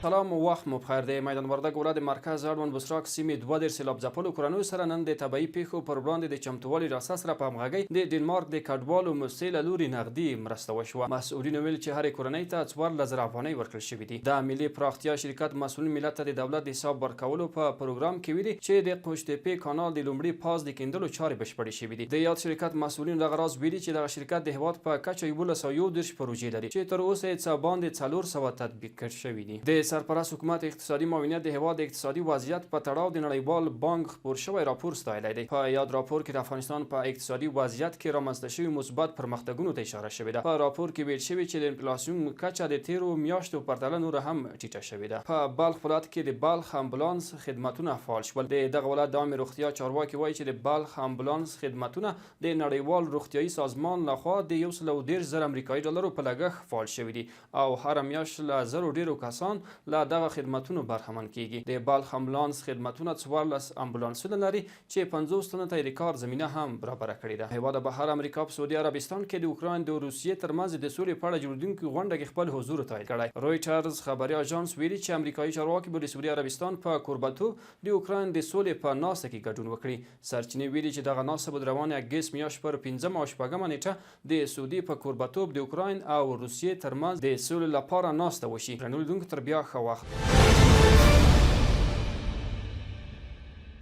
سلام او وخت مو پخیر. د میدان وردګ ولایت د مرکز اړوند بسراک سیمې 32 سېلاب ځپلو کورنیو سره نن د طبعي پېښو پر وړاندې د چمتووالي ریاست سره په همغږۍ د ډنمارک د کډوالو موسسې له لوري نغدي مرسته وشوه. مسؤلینو ویل چې هرې کورنۍ ته 14,000 افغانۍ ورکړل شوې دي. د ملي پراختیا شرکت مسؤلین ملت ته د دولت د حساب ورکولو په پروګرام کې ویلي چې د قوشتېپې کانال د لومړي پاز د کیندلو چارې بشپړې شوې دي. د یاد شرکت مسؤلینو دغه راز ویلي چې دغه شرکت د هېواد په کچه 1131 پروژې لري چې تر اوسه یې څه باندې 400 تطبیق شوې دي. د سرپرست حکومت اقتصادي معاونیت د هېواد د اقتصادي وضعیت په تړاو د نړیوال بانک خپور شوی راپور ستایلی دی. په یاد راپور کې د افغانستان په اقتصادي وضعیت کې رامنځته شوي مثبت پرمختګونو ته اشاره شوې ده. په راپور کې ویل شوي چې د انفلاسیون کچه د تېرو میاشتو په پرتله نوره هم ټیټه شوې ده. په بلخ ولایت کې د بلخ امبولانس خدمتونه فعال شول. د دغه ولایت د عامې روغتیا چارواکي وايي چې د بلخ امبولانس خدمتونه د نړیوال روغتیايي سازمان له خوا د 130,000 امریکايي ډالرو په لګښت فعال شوي دي او هره میاشت له زرو ډېرو کسان له دغه خدمتونو برخمن کېږي. د بلخ امبولانس خدمتونه 14 امبولانسونه لري چې 50 تنو ته یې د کار زمینه هم برابره کړې ده. هېواده بهر امریکا په سعودي عربستان کې د اوکراین د روسیې ترمنځ د سولې په اړه جوړېدونکې غونډه کې خپل حضور تایید کړی. رویټرز خبري اژانس ویلي چې امریکايي چارواکي به د سعودي عربستان په کوربتوب د اوکراین د سولې په ناسته کې ګډون وکړي. سرچینې ویلي چې دغه ناسته به د روانې اګست میاشت پر پنځمه او شپږمه نېټه د سعودي په کوربتوب د اوکراین او روسیې ترمنځ د سولې لپاره ناسته وشي. درنو لیدونکو تر بیا ښه وخت.